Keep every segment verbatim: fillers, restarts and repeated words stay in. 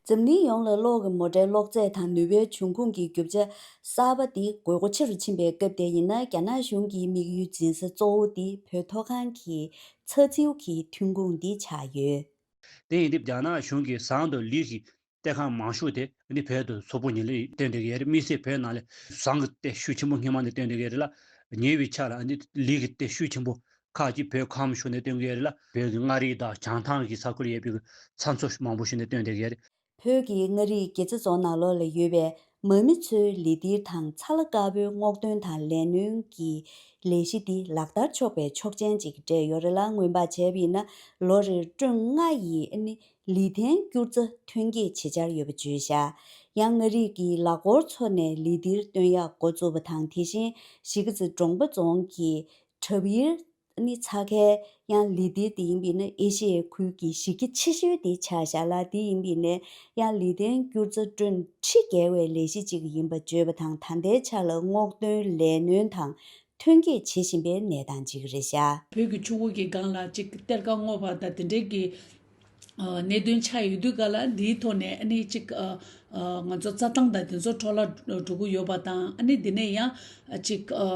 འཛམ་གླིང་ཡོངས་ལ་གློག་གི་མོ་ཊའི་གློག་ཚད་དང་ནུས་པའི་འབྱུང་ཁུངས་ཀྱི་རྒྱུ་ཆ་གསར་པ་འདི་དགོས་མཁོ་ཆེ་རུ་ཕྱིན་པའི་སྐབས་དེ་ཡིན་ན། རྒྱ་ནག་གཞུང་གི་དམིགས་ཡུལ་འཛིན་ས་གཙོ་བོ་འདི་བོད་མཐོ་སྒང་གི་ཚྭ་མཚེའུ་གི་ཐོན་ཁུངས་འདི་ཆགས་ཡོད། དེ་ཡིན་དུས་རྒྱ་ནག་གཞུང་གིས་ཟངས་དང་ལི་གི་གཏེར་ཁ་མང་ཤོས་དེ་ནི་བོད་དུ་སོག་པོ་ཉིད་ལ་བཏོན་བསྡད་ཀྱི་ཡོད་རེད། དམིགས་བསལ་བོད་ནང་ལ་ཟངས་ཀྱི་གཏེར་ཤུགས་ཆེན་པོ་སྔོན་མ་ནས་བཏོན་བསྡད་ཀྱི་ཡོད་རེད་ལ། ཉེ་བའི་ཆར་ལ་ནི་ལི་གི་གཏེར་ཤུགས་ཆེན་པོ་ཁག་ཅིག་བོད་ཁམས་ཕྱོགས་ནས་བཏོན་གྱི་ཡོད་རེད་ལ། བོད་ཀྱི་མངའ་རིས་དང་བྱང་ཐང་གི་ས་ཁུལ་ཡོད་པའི་ཚྭ་མཚོ་མང་པོ་ཞིག་ནས་བཏོན་བསྡད་ཀྱི་ཡོད་རེད། བོད་ཀྱི་མངའ་རིས་དགེ་རྩེ་རྫོང་ནང་ལོགས་ལ་ཡོད་པའི་མ་མི་ཚོའི་ལི་ཏིར་དང་ཚྭ་ལ་དཀར་པོའི་སྔོག་འདོན་དང་ལས་སྣོན་གྱི་ལས་གཞི་འདི་ལག་བསྟར་ཆོག་པའི་ཆོག་མཆན་ཅིག་སྤྲད་ཡོད་རེད་ལ། སྔོན་དཔག་བྱས་པ་ཡིན་ན་ལོ་རེར་ཊོན་ལྔ་ཡི་ཨ་ནི་ལི་ཐན་སྐྱུར་རྩྭ་ཐོན་སྐྱེད་བྱེད་འཆར་ཡོད་པ་བརྗོད་བཞག་ཡང་མངའ་རིས་ཀྱི་ལ་འཁོར་མཚོ་ནས་ལི་ཏིར་བཏོན་ཡག་འགོ་བཙུགས་པ་དང་། དེ་བཞིན་གཞིས་ཀ་རྩེ་འབྲོང་པ་རྫོང་གི་བྲག་ཡིར་ནི་ཚྭ་ཁའི་ཡང་ལི་ཏིར་དེ་ཡིན་པས་ན་ཨེ་ཤི་ཡའི་ཁུལ་གྱི་གཞི་རྒྱ་ཆེ་ཤོས་དེ་ཆགས་བཞག་ལ། དེ་ཡིན་པས་ན་ཡང་ལི་ཐན་སྐྱུར་རྩྭ་ཊོན་ཁྲི་བརྒལ་བའི་ལས་གཞི་ཅིག་ཡིན་པ་བརྗོད་པ་དང་། ད་ལྟའི་ཆ་ལ་སྔོག་འདོན་ལས་སྣོན་དང་ཐོན་སྐྱེད་བྱེད་བཞིན་པའི་གནས་སྟངས་ཅིག་རེད་བཞག་བོད་ཀྱི་ཆུ་འགོ་གི་སྒང་ལ་ཅིག་གཏེར་ཁ་སྔོག་པ་དང་དེ་འབྲེལ་གྱི་ཨ་གནད་དོན་ཆགས་ཡོད་དུས་ག་ལ་འདིའི་ཐོག་ནས་ཨ་ནི་ཅིག་ཨ་ཨ་ང་ཚོ་རྩྭ་ཐང་དང་དེ་ཚོ་འཕྲོ་བརླག་འགྲོ་གི་ཡོད་པ་དང་། ཨ་ནི་འདི་ནས་ཡང་ཅིག་ཨ་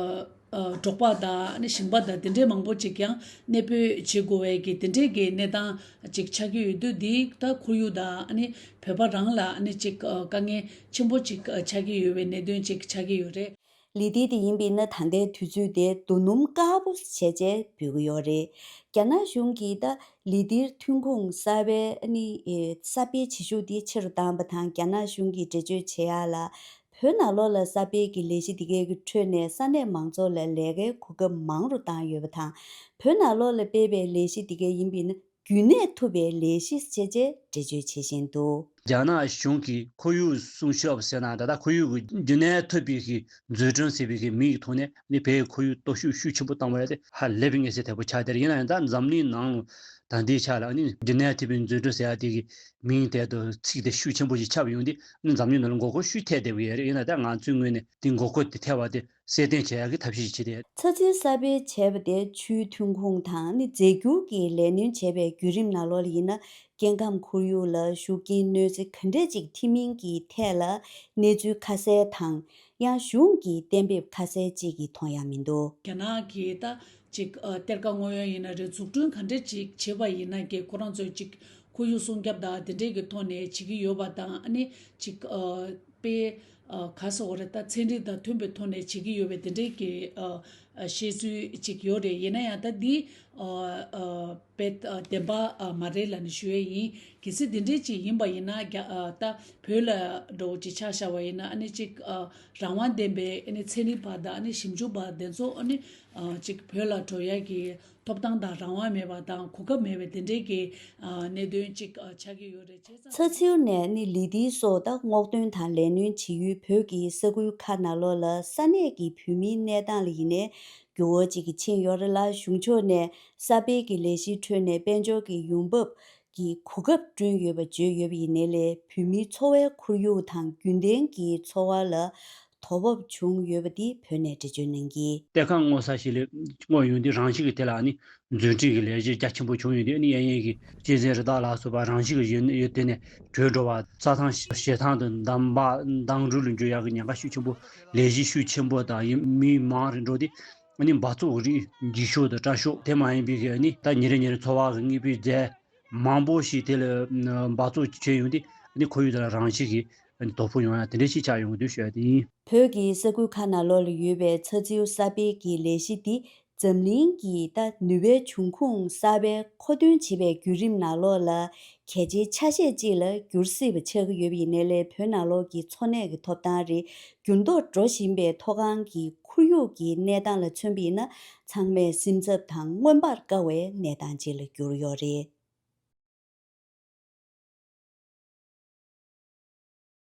ཨ་འབྲོག་པ་དང་ཨ་ནི་ཞིང་པ་དང་དེ་འདྲའི་མང་པོ་ཅིག་ཡང་གནས་སྤོས་བྱེད་དགོས་པའི་གི་དེ་འདྲའི་གི་གནས་སྟངས་ཅིག་ཆགས་ཀྱི་ཡོད་དུས། འདི་ད་ཁོར་ཡུག་དང་ཨ་ནི་བོད་པ་རང་ལ་ཨ་ནི་ཅིག་ཨ་དཀའ་ངལ་ཆེན་པོ་ཅིག་ཨ་ཆགས་ཀྱི་ཡོད་པའི་གནད་དོན་ཅིག་ཆགས་ཀྱི་ཡོད་རེད། ལི་ཏིར་དེ་ཡིན་པས་ན་ད་ལྟའི་དུས་ཚོད་དེ་རྡོ་སྣུམ་དཀར་པོ་བྱས་རྗེས་འབུལ་གྱི་ཡོད་རེད། རྒྱ་ནག་གཞུང་གིས་ད་ལི་ཏིར་ཐོན་ཁུངས་གསར་པའི་ཨ་ནི་ཨེ་གསར་སྤེལ་བྱེད་ཤུགས་དེ་ཆེ་རུ་བཏང་བ་དང་། རྒྱ་ནག་གཞུང་གིས་འགྲེལ་བརྗོད་བྱེད་ཡག་ལ་བོད་ནང་ལོགས་ལ་གསར་སྤེལ་གྱི་ལས་གཞི་དེ་གའི་གི་ཁྲོད་ནས་ས་གནས་མང་ཚོགས་ལ་ལས་ཀའི་གོ་སྐབས་མང་རུ་བཏང་ཡོད་པ་དང་། བོད་ནང་ལོགས་ལ་སྤེལ་བའི་ལས་གཞི་དེ་གའི་ཡིན་པས་ན་རྒྱུན་གནས་ཐུབ་པའི་ལས་གཞི་བྱས་རྗེས་འགྲེལ་བརྗོད་བྱེད་བཞིན་འདུག་རྒྱ་ནག་གཞུང་གིས་ཁོར་ཡུག་སྲུང་སྐྱོབ་ཟེར་ན་ད་ལྟ་ཁོར་ཡུག་གི་རྒྱུན་གནས་ཐུབ་པའི་གི་འཛུགས་སྐྲུན་ཟེར་བའི་གི་མིང་གི་ཐོག་ནས་ནི་བོད་ཁོར་ཡུག་གཏོར་ཤུགས་ཤུགས་ཆེན་པོ་བཏང་བ་རེད་དེ། ཧ་ལས་པའི་མངོན་གསལ་དོད་པོ་ཆགས་བསྡད་རེད། ཡིན་ན་ཡང་ད་འཛམ་གླིང་ནང་ད་ལྟའི་ཆ་ལ་ནི་རྒྱུན་གནས་ཐུབ་པའི་འཛུགས་སྐྲུན་ཟེར་ཡ་དེ་གི་མིང་དེ་དང་ཚིག་དེ་ཤུགས་ཆེན་པོ་ཞིག་ཁྱབ་ཡོང་དུས་ནི་འཛམ་གླིང་ནང་ལ་མགོ་སྐོར་ཤུགས་ཐེབས་བསྡད་པ་ཡོད་རེད། ཡིན་ན་ད་ང་ཚོའི་ངོས་ནས་དེ་མགོ་སྐོར་དེ་ཐེབས་པ་དེ་གསལ་སྟོན་བྱེད་ཡག་གི་ཐབས་ཤེས་ཤིག་བྱེད་དེ། ཚྭ་མཚེའུ་གསར་སྤེལ་བྱས་པ་དེ་ཆུའི་ཐོན་ཁུངས་དང་ནི་རྫས་འགྱུར་གྱི་ལས་སྣོན་བྱས་པའི་བརྒྱུད་རིམ་ནང་ལོགས་ལ་ཡིན་ན། སྐྱེ་ཁམས་ཁོར་ཡུག་ལ་ཤུགས་རྐྱེན་གནོད་འཚེ་ག་འདྲས་ཅིག་ཐེབས་མིན་གྱི་ཐད་ལ་གནས་ཚུལ་ཁ་གསལ་དང་། ཡང་གཞུང་གི་གཏན་འབེབས་ཁ་གསལ་ཅིག་གི་མཐོང་ཡ་མི་འདུག་རྒྱ་ནག་གིས་ད་ཅིག་ཨ་གཏེར་ཁ་སྔོག་ཡ་ཡིན་ན་རེད། འཛུགས་སྐྲུན་ག་འདྲས་ཅིག་བྱེད་པ་ཡིན་ན་གི་ཁོ་རང་ཚོས་ཅིག་ཁོར་ཡུག་སྲུང་སྐྱོབ་དང་དེ་འདྲས་ཀྱི་ཐོག་ནས་བྱེད་ཀྱི་ཡོད་པ་དང་། ཨ་ནི་ཅིག་ཨ་དཔེ་ཨ་ག་ཟེར་དགོས་རེད། ད་ཚན་རིག་དང་མཐུན་པའི་ཐོག་ནས་བྱེད་ཀྱི་ཡོད་པའི་དེ་འདྲའི་གི་ཨ་ཨ་བཤད་ཚུལ་ཅིག་ཡོད་རེད། ཡིན་ན་ཡང་ད་འདི་ཨ་ཨ་དཔེ་ཨ་བདེན་པ་ཨ་མ་རེད་ལབ་ནས་ཞུ་ཡས་ཡིན། གལ་སྲིད་འདི་འདྲའི་ཅིག་ཡིན་པ་ཡིན་ན་རྒྱ་ཨ་ད་བོད་ལ་འགྲོ་ཅིག་ཆ་བཞག་པ་ཡིན་ན། ཨ་ནི་ཅིག་ཨ་རང་དབང་ལྡན་པའི་ཨ་ནི་ཚན་རིག་པ་དང་ཨ་ནི་ཞིབ་འཇུག་པ་དེ་ཚོ་ཨ་ནི་ཨ་ཅིག་བོད་ལ་འགྲོ་ཡ་གི་ཐོབ་ཐང་དང་རང་དབང་མེད་པ་དང་གོ་སྐབས་མེད་པའི་དེ་འདྲའི་གི་ཨ་གནད་དོན་ཅིག་ཨ་ཆགས་ཀྱི་ཡོད་རེད། བྱས་ཙང་ཚྭ་མཚེའུ་ནས་ནི་ལི་ཏིར་སོགས་ད་སྔོག་འདོན་དང་ལས་སྣོན་བྱེད་ཡུལ་བོད་ཀྱི་ས་ཁུལ་ཁག་ནང་ལོགས་ལ་ས་གནས་ཀྱི་བོད་མིའི་གནས་སྟངས་ལ་ཡིན་ནའི་འགྱུར་བ་ཅིག་གི་ཕྱིན་ཡོད་རེད་ལ། གཞུང་ཕྱོགས་ནས་གསར་སྤེལ་གྱི་ལས་གཞིའི་ཁྲོད་ནས་དཔལ་འབྱོར་གྱི་ཡོང་འབབ་ཀྱི་གོ་སྐབས་བསྐྲུན་ཡོད་པ་བརྗོད་ཡོད་པ་ཡིན་ནའི་ལས་བོད་མིའི་འཚོ་བའི་ཁོར་ཡུག་དང་རྒྱུན་ལྡན་གྱི་འཚོ་བ་ལ་དོ་ཕོག་བྱུང་ཡོད་པ་འདི་བོད་ནས་འགྲེལ་བརྗོད་གནང་གིས། གཏེར་ཁ་སྔོག་ས་ཞིག་ལ་སྔོག་ཡོང་དུས་རང་བཞིན་གྱིས་དེ་ལ་ནི་འཛུགས་སྐྲུན་གྱི་ལས་གཞི་རྒྱ་ཆེན་པོ་བྱུང་ཡོང་དུས། ནི་གཡས་གཡོན་གྱི་གཅན་གཟན་རི་དྭགས་ལ་སོགས་པ་རང་བཞིན་གྱིས་ཡོད་ཡོད་དེ་ནས་བྲོས་འགྲོ་བ། རྩྭ་ཐང་བྱེ་ཐང་དུ་འདམ་བག་འདམ་རུད་ལ་འགྱུར་ཡག་གི་ཉེན་ཁ་ཤུགས་ཆེན་པོ། ལས་གཞི་ཤུགས་ཆེན་པོ་དང་ཡིན་མི་མང་རུ་འགྲོ་དུས། ནི་འབག་བཙོག་རིགས་འགྱིག་ཤོག་དང་སྐྲ་ཤོག་དེ་མ་ཡིན་པའི་གི་ནི་ད་ཉིན་རེ་ཉིན་རེ་འཚོ་བ་གི་དངོས་པོའི་རྫས་མང་པོ་ཞིག་དེ་ལ་འབག་བཙོག་བྱས་ཡོང་དུས། ནི་ཁོར་ཡུག་དེ་ལ་རང་བཞིན་གྱིས་དོ་ཕོག་ཡོང་ཡ་དེ་འདྲ་ཞིག་ཆགས་ཡོང་གི་འདུག་ཞུ་ཡ་དེ་ཡིན། བོད་ཀྱི་ས་ཁུལ་ཁག་ནང་ལོགས་ལ་ཡོད་པའི་ཚྭ་མཚེའུ་གསར་སྤེལ་གྱི་ལས་གཞི་འདི་འཛམ་གླིང་གི་ད་ནུས་པའི་འབྱུང་ཁུངས་གསར་པའི་མཁོ་འདོན་བྱེད་པའི་བརྒྱུད་རིམ་ནང་ལོགས་ལ་གལ་ཆེའི་ཆ་ཤས་ཅིག་ལ་འགྱུར་སྲིད་པ་ཆགས་ཀྱི་ཡོད་པ་ཡིན་ནའི་ལས། བོད་ནང་ལོགས་ཀྱི་འཚོ་གནས་ཀྱི་ཐོབ་ཐང་རེད། འགྱུར་ལྡོག་འགྲོ་བཞིན་པའི་མཐོ་སྒང་གི་ཁོར་ཡུག་གི་གནས་སྟངས་ལ་མཚོན་པ་ཡིན་ན། ཚང་མས་སེམས་འཚབ་དང་མངོན་པར་དཀའ་བའི་གནས་སྟངས་ཅིག་ལ་གྱུར་ཡོད་རེད།